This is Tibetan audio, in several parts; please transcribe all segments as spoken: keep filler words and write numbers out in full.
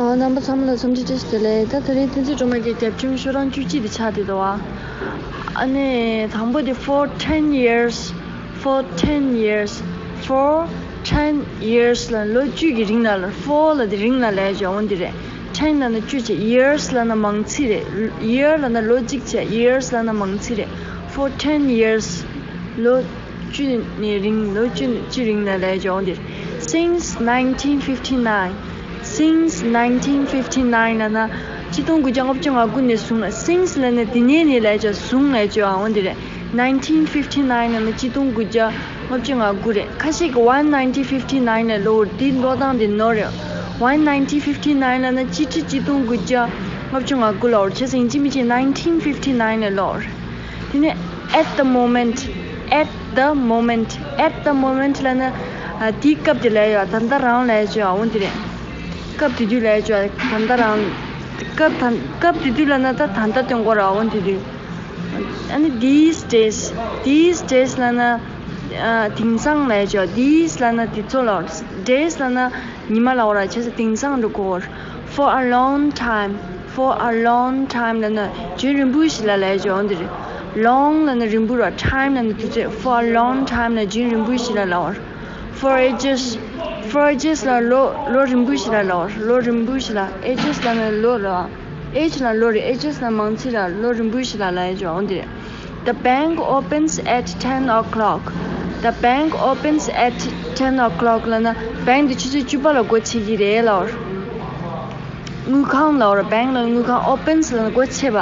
ཨ། རྣམ་པ་ཚང་མ་ལ་འཚམས་འདྲི་བཀྲ་ཤིས་བདེ་ལེགས། ད་དེ་རིང་བསྟན་འཛིན་སྒྲོལ་མ་གི་རྒྱབ་ལྗོངས་ཤོག་གྲངས་བཅུ་གཅིག་དེ་ཆགས་བསྡད་འདུག་བ། ཨ་ནི་དང་པོ་དེ་for ten years, for ten years, for ten years ལ་ལོ་བཅུ་གི་རིང་ལ་ལ། for ལ་དེ་རིང་ལ་ལབ་ཡ་ཅིག་འོ་འདི་རེད། ten ལབ་ན་བཅུ་བྱས། years ལབ་ན་མང་ཚིག་རེད། year ལབ་ན་ལོ་གཅིག་བྱས། years ལབ་ན་མང་ཚིག་རེད། for ten years ལོ་བཅུ་ནས་རིང་། ལོ་བཅུ་བཅུ་རིང་ལ་ལབ་ཡ་ཅིག་འོ་འདི་རེད། Since nineteen fifty-nine, since nineteen fifty-nine ལབ་ན་གཅིག་སྟོང་དགུ་བརྒྱ་ལྔ་བཅུ་ང་དགུ་ནས་བཟུང་ལ། since ལབ་ན་དེ་ནས་ནས་ལབ་ཡ་ཅིག་བཟུང་ལབ་ཡ་ཅིག་འོ་འདི་རེད། nineteen fifty-nine ལབ་ན་གཅིག་སྟོང་དགུ་བརྒྱ་ལྔ་བཅུ་ང་དགུ་རེད། ཁ་ཤས་ཀྱིས་one nineteen fifty-nine ལབ་ལབ་འོ། དེ་ཀློག་སྟངས་དེ་ནོར་རེད། one nineteen fifty-nine ལབ་ན་སྤྱི་ཁྲི་གཅིག་སྟོང་དགུ་བརྒྱ་ལྔ་བཅུ་ང་དགུ་ལབ་འོ། བྱས་ཙང་ཡིན་གཅིག་མིན་གཅིག་nineteen fifty-nine ལབ་ལབ་འོ། དེ་ནས་at the moment, at the moment, at the moment ལབ་ན་ཨ་དེའི་སྐབས་དེ་ལབ་ཡ་ཅིག་ད་ལྟ་རང་ལབ་ཡ་ཅིག་འོ་འདི་རེད། སྐབས་དེ་དུས་ལབ་ཡ་ཅིག་ད་ལྟ་རང་། སྐབས་ད་སྐབས་དེ་དུས་ལབ་ན་ད་ད་ལྟ་སྟོན་གྱི་རེད་འོ་འདི་དུས། ཨ་ནི་these days, these days ལབ་ན་ཨ་དེང་སང་ལབ་ཡ་ཅིག these ལབ་ན་དེ་ཚོ་ལབ། days ལབ་ན་ཉི་མ་ལབ་ར། བྱས་ཙང་དེང་སང་འགྲོ་གོ། For a long time, for a long time ལབ་ན་རྒྱུན་རིང་པོ་ཞིག་ལ་ལབ་ཡ་ཅིག་འོ་འདི་རེད། long ལབ་ན་རིང་པོ་ར། time ལབ་ན་དུས་ཚོད། for a long time ལབ་ན་རྒྱུན་རིང་པོ་ཞིག་ལ་ལབ་ར། for ages, for ages ལབ་ན་ལོ་ལོ་རིང་པོ་ཞིག་ལ་ལབ་ར། ལོ་རིང་པོ་ཞིག་ལ། ages ལབ་ན་ལོ་ར། age ལབ་ན་ལོ་རེད། ages ལབ་ན་མང་ཚིག་ར། ལོ་རིང་པོ་ཞིག་ལ་ལབ་ཡ་ཅིག་འོ་འདི་རེད། The bank opens at ten o'clock. The bank opens at ten o'clock ལབ་ན་bank དེ་ཆུ་ཚོད་བཅུ་པ་ལ་སྒོ་ཕྱེ་གི་རེད་ལབ་ར། དངུལ་ཁང་ལབ་ར། bank ལབ་ན་དངུལ་ཁང་། opens ལབ་ན་སྒོ་ཕྱེ་བ།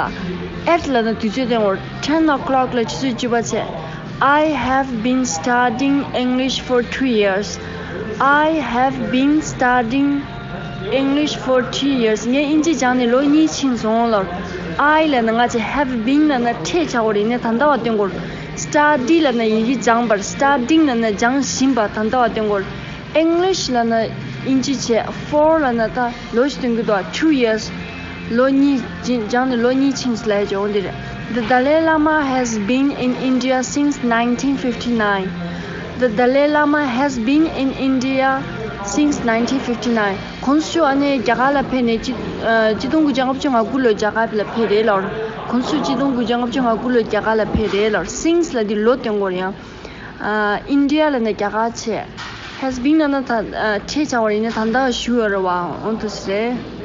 at ལབ་ན་དུས་ཚོད་སྟོན་གྱི་རེད། ten o'clock ལ་ཆུ་ཚོད་བཅུ་པ་བྱས། I have been studying English for two years. I have been studying English for two years. ངས་དབྱིན་ཇི་སྦྱངས་ནས་ལོ་གཉིས་ཕྱིན་སོང་ལབ་ར། I ལབ་ན་ང་ཚོ་have been ལབ་ན་ཕྲད་ཆགས་པ་རེད། ཡིན་ནའི་ད་ལྟ་བ་སྟོན་གྱི་རེད། study ལབ་ན་ཡི་གེ་སྦྱངས་པ་རེད། studying ལབ་ན་སྦྱང་བཞིན་པ། ད་ལྟ་བ་སྟོན་གྱི་རེད། English ལབ་ན་དབྱིན་ཇི་བྱས། for ལབ་ན་ད་ལོ་ཞིག་སྟོན་གྱི་འདུག two years ལོ་གཉིས་སྦྱངས་ནས་ལོ་གཉིས་ཕྱིན་ལབ་ཡ་ཅིག་འོ་འདི་རེད། The Dalai Lama has been in India since nineteen fifty-nine. The Dalai Lama has been in India since nineteen fifty-nine. གོང་ས་མཆོག་ཨ་ནི་རྒྱ་གར་ལ་ཕེབས་ནས་གཅིག་ཨ་གཅིག་སྟོང་དགུ་བརྒྱ་ལྔ་བཅུ་ང་དགུ་ལོ་རྒྱ་གར་ལ་ཕེབས་རེད་ལབ་ར། གོང་ས་མཆོག་གཅིག་སྟོང་དགུ་བརྒྱ་ལྔ་བཅུ་ང་དགུ་ལོ་རྒྱ་གར་ལ་ཕེབས་རེད་ལབ་ར། since ལབ་འདི་ལོ་སྟོན་གྱི་རེད་ཡ། ཨ་India ལབ་ན་རྒྱ་གར་བྱས། has been ལབ་ན་ད་ཨ་ཕྲད་ཆགས་པ་རེད། ཡིན་ནའི་ད་ལྟ་བཞུགས་ཡོད་རེད་བ། འོ་འདུག་སེ་རེད།